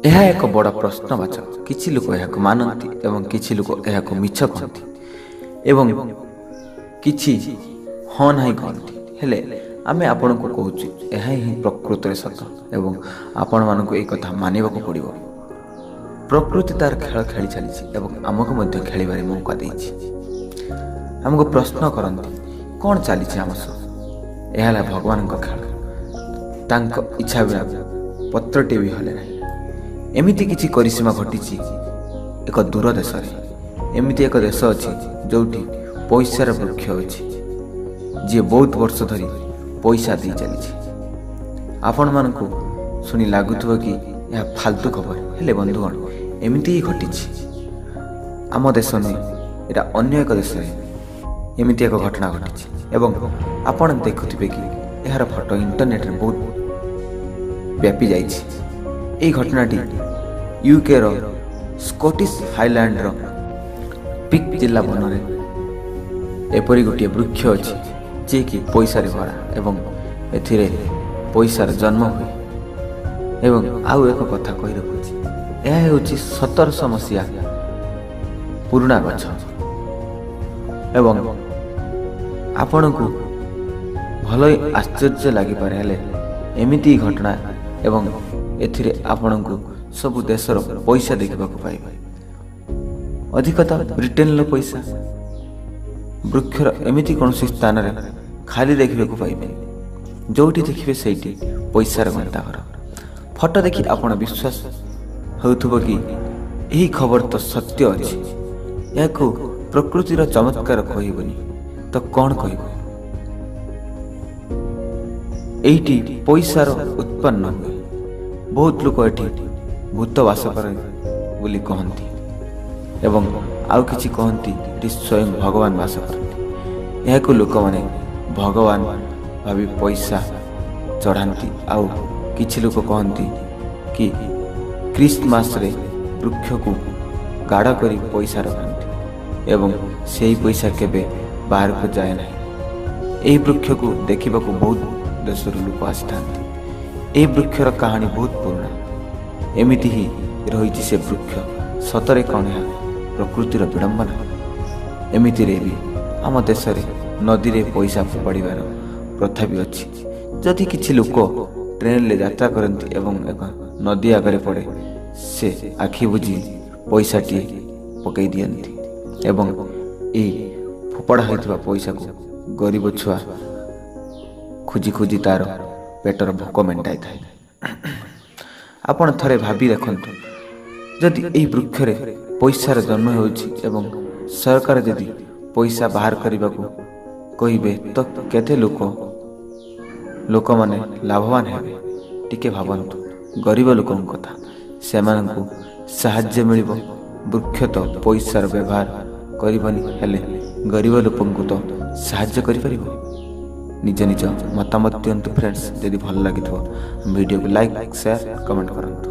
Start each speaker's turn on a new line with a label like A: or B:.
A: ଏହା ଏକ ବଡ଼ ପ୍ରଶ୍ନବାଚକ। କିଛି ଲୋକ ଏହାକୁ ମାନନ୍ତି ଏବଂ କିଛି ଲୋକ ଏହାକୁ ମିଛ କହନ୍ତି ଏବଂ କିଛି ହଁ ନାହିଁ କହନ୍ତି। ହେଲେ ଆମେ ଆପଣଙ୍କୁ କହୁଛୁ, ଏହା ହିଁ ପ୍ରକୃତରେ ସତ ଏବଂ ଆପଣମାନଙ୍କୁ ଏହି କଥା ମାନିବାକୁ ପଡ଼ିବ। ପ୍ରକୃତି ତାର ଖେଳ ଖେଳି ଚାଲିଛି ଏବଂ ଆମକୁ ମଧ୍ୟ ଖେଳିବାରେ ମୌକା ଦେଇଛି। ଆମକୁ ପ୍ରଶ୍ନ କରନ୍ତି, କ'ଣ ଚାଲିଛି ଆମ ସହ? ଏହା ହେଲା ଭଗବାନଙ୍କ ଖେଳ। ତାଙ୍କ ଇଚ୍ଛା ବିନା ପତ୍ରଟିଏ ବି ହଲେ ନାହିଁ। ଏମିତି କିଛି କରିସିମା ଘଟିଛି ଏକ ଦୂର ଦେଶରେ। ଏମିତି ଏକ ଦେଶ ଅଛି ଯେଉଁଠି ପଇସାର ବୃକ୍ଷ ଅଛି, ଯିଏ ବହୁତ ବର୍ଷ ଧରି ପଇସା ଦେଇ ଚାଲିଛି। ଆପଣମାନଙ୍କୁ ଶୁଣି ଲାଗୁଥିବ କି ଏହା ଫାଲତୁ ଖବର, ହେଲେ ବନ୍ଧୁଗଣ, ଏମିତି ହିଁ ଘଟିଛି। ଆମ ଦେଶ ନୁହେଁ, ଏଇଟା ଅନ୍ୟ ଏକ ଦେଶରେ ଏମିତି ଏକ ଘଟଣା ଘଟିଛି ଏବଂ ଆପଣ ଦେଖୁଥିବେ କି ଏହାର ଫଟୋ ଇଣ୍ଟରନେଟରେ ବହୁତ ବ୍ୟାପି ଯାଇଛି। ଏହି ଘଟଣାଟି ୟୁକେର ସ୍କଟିଶ ହାଇଲ୍ୟାଣ୍ଡର ପିକ୍ ଜିଲ୍ଲା ବନରେ ଏପରି ଗୋଟିଏ ବୃକ୍ଷ ଅଛି, ଯିଏକି ପଇସାରେ ଭରା ଏବଂ ଏଥିରେ ପଇସାର ଜନ୍ମ ହୁଏ। ଏବଂ ଆଉ ଏକ କଥା କହି ରଖୁଛି, ଏହା ହେଉଛି 1700 ମସିହା ପୁରୁଣା ଗଛ ଏବଂ ଆପଣଙ୍କୁ ଭଲ ଆଶ୍ଚର୍ଯ୍ୟ ଲାଗିପାରେ, ହେଲେ ଏମିତି ଘଟଣା ଏବଂ ଏଥିରେ ଆପଣଙ୍କୁ ସବୁ ଦେଶର ପଇସା ଦେଖିବାକୁ ପାଇବେ, ଅଧିକତଃ ବ୍ରିଟେନର ପଇସା। ବୃକ୍ଷର ଏମିତି କୌଣସି ସ୍ଥାନରେ ଖାଲି ଦେଖିବାକୁ ପାଇବେନି, ଯେଉଁଠି ଦେଖିବେ ସେଇଠି ପଇସାର ଗନ୍ତାଘର। ଫଟୋ ଦେଖି ଆପଣ ବିଶ୍ୱାସ ହେଉଥିବ କି ଏହି ଖବର ତ ସତ୍ୟ ଅଛି। ଏହାକୁ ପ୍ରକୃତିର ଚମତ୍କାର କହିବନି ତ କ'ଣ କହିବ? ଏଇଠି ପଇସାର ଉତ୍ପନ୍ନ ହୁଏ। ବହୁତ ଲୋକ ଏଠି ଭୂତ ବାସ କରେ ବୋଲି କହନ୍ତି ଏବଂ ଆଉ କିଛି କହନ୍ତି ଏଠି ସ୍ୱୟଂ ଭଗବାନ ବାସ କରନ୍ତି। ଏହାକୁ ଲୋକମାନେ ଭଗବାନ ଭାବି ପଇସା ଚଢ଼ାନ୍ତି। ଆଉ କିଛି ଲୋକ କହନ୍ତି କି ଖ୍ରୀଷ୍ଟମାସରେ ବୃକ୍ଷକୁ ଗାଢ଼ କରି ପଇସା ରଖନ୍ତି ଏବଂ ସେହି ପଇସା କେବେ ବାହାରକୁ ଯାଏ ନାହିଁ। ଏହି ବୃକ୍ଷକୁ ଦେଖିବାକୁ ବହୁତ ଦେଶରୁ ଲୋକ ଆସିଥାନ୍ତି। ଏହି ବୃକ୍ଷର କାହାଣୀ ବହୁତ ପୁରୁଣା। ଏମିତି ହିଁ ରହିଛି ସେ ବୃକ୍ଷ। ସତରେ କ'ଣ ଏହା ପ୍ରକୃତିର ବିଡ଼ମ୍ବନା? ଏମିତିରେ ବି ଆମ ଦେଶରେ ନଦୀରେ ପଇସା ଫୋପାଡ଼ିବାର ପ୍ରଥା ବି ଅଛି। ଯଦି କିଛି ଲୋକ ଟ୍ରେନରେ ଯାତ୍ରା କରନ୍ତି ଏବଂ ଏକ ନଦୀ ଆଗରେ ପଡ଼େ, ସେ ଆଖି ବୁଜି ପଇସାଟିଏ ପକାଇ ଦିଅନ୍ତି ଏବଂ ଏହି ଫୋପଡ଼ା ହୋଇଥିବା ପଇସାକୁ ଗରିବ ଛୁଆ ଖୋଜି ଖୋଜି ତାର ପେଟର ଭୋକ ମେଣ୍ଟାଇଥାଏ। ଆପଣ ଥରେ ଭାବି ଦେଖନ୍ତୁ, ଯଦି ଏହି ବୃକ୍ଷରେ ପଇସାର ଜନ୍ମ ହେଉଛି ଏବଂ ସରକାର ଯଦି ପଇସା ବାହାର କରିବାକୁ କହିବେ, ତ କେତେ ଲୋକମାନେ ଲାଭବାନ ହେବେ? ଟିକେ ଭାବନ୍ତୁ ଗରିବ ଲୋକଙ୍କ କଥା। ସେମାନଙ୍କୁ ସାହାଯ୍ୟ ମିଳିବ। ବୃକ୍ଷ ତ ପଇସାର ବ୍ୟବହାର କରିବନି, ହେଲେ ଗରିବ ଲୋକଙ୍କୁ ତ ସାହାଯ୍ୟ କରିପାରିବ। ନିଜ ନିଜ ମତାମତ ଦିଅନ୍ତୁ ଫ୍ରେଣ୍ଡସ୍। ଯଦି ଭଲ ଲାଗିଥିବ, ଭିଡ଼ିଓକୁ ଲାଇକ୍, ସେୟାର, କମେଣ୍ଟ କରନ୍ତୁ।